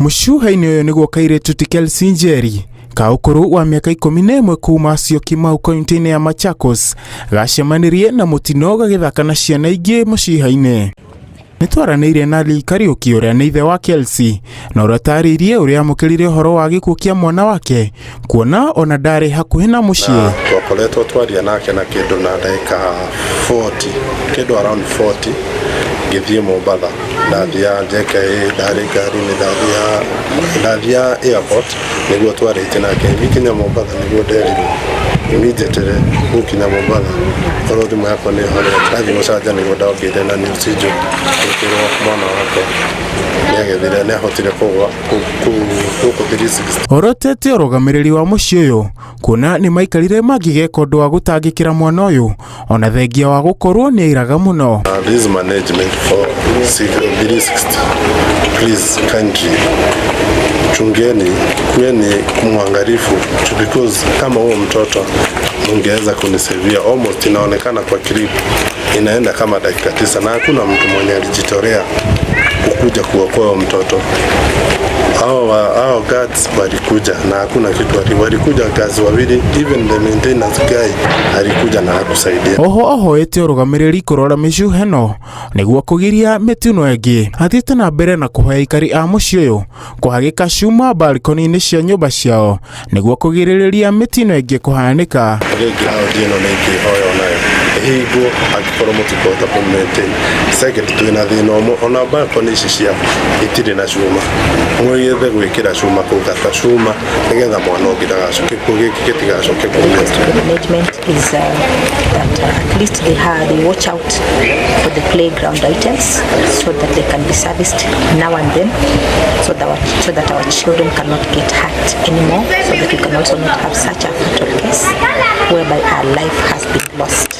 Mũcuha-inĩ ũyũ nĩguo kairĩtu ti Kelsey Njeri ka ũkũrũ wa mĩaka 11 kuma Syokimau kaunti-inĩ ya Machakos gacemanirie na mũtino gagĩthaka na ciana ingĩ mũciha-inĩ. Nĩ twaranĩirie na Lee Kariuki ũrĩa nĩ ithe wa Kelsey na ũrĩa ũtarĩirie ũrĩa amũkĩrire ũhoro wa gĩkuũ kĩa mwana wake kuona ona ndarĩ hakuhĩ na mũciĩ. Twakoretwo twaria nake na kĩndũ na ndagĩka 40, kĩndũ around 40, ngĩthiĩ Mombatha. Ndathiaga JKIA, ndarĩ ngari-inĩ, ndathiaga airport nĩguo twarĩtie nake. Ngĩkinya Mombatha nĩguo nderirwo immediately gũkinya Mombatha korwo thimũ yakwa nĩ ĩhorete. Ndathiĩ gũcanja nĩguo ndokire na news njũru ngĩkĩrwo mwana wakwa nĩ agethire, nĩ ahotire kũgwa gũkũ 360. Orotete ũrũgamĩrĩri wa mũciĩ ũyũ kuona nĩ maikarire mangĩgeka ũndũ wa gũtangĩkĩra mwana ũyũ ona thengia wa gũkorwo nĩ airaga mũno. This management for 360, please kindly chungeni, kuweni mwangalifu because kama huo mtoto mungeweza kunisavia. Almost inaonekana kwa clip inaenda kama dakika 9 na hakuna mtu mwenye alijitolea kukuja kuokoa huyo mtoto. Hao guards walikuja na hakuna kitu, walikuja guards wawili, even the maintenance guy alikuja na hakusaidia. Oho ahoete ũrũgamĩrĩri kũrora mĩcuha ĩno nĩguo kũgiria mĩtino ĩngĩ. Athiĩte na mbere na kũhoya aikari a mũciĩ ũyũ kũhagĩka cuma balcony-inĩ cia nyũmba ciao nĩguo kũgirĩrĩria mĩtino ĩngĩ kũhanĩka. Playground ĩno nĩ ingĩhoya onayo ĩhingwo angĩkorwo mũtikũhota kũ maintain. Second, twĩna thĩna ũmwe, ona balcony ici cia itirĩ na cuma. Mwĩgethe gwĩkĩra cuma kũu gata cuma nĩgetha mwana ũngĩ ndagacoke, gĩkuũ gĩkĩ gĩtigacoke kumĩra. To the management is that at least they watch out for the playground items so that they can be serviced now and then, so that our children cannot get hurt anymore, so that we can also not have such a fatal case whereby our life has been lost.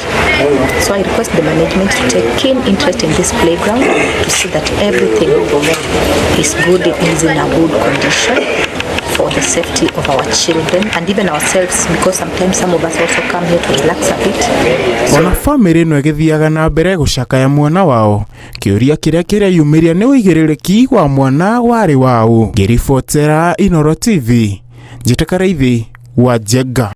So I request the management to take keen interest in this playground to see that everything is good, is in a good condition for the safety of our children and even ourselves, because sometimes some of us also come here to relax a bit. So Ona bamĩrĩ ĩno ĩgĩthiaga na mbere gũcakaya mwana wao, kĩũria kĩrĩa kĩreyumĩria nĩ ũigĩrĩrĩki wa mwana warĩ waũ. Ngĩribotera Inooro TV, Njĩta Karaithi wa Njenga.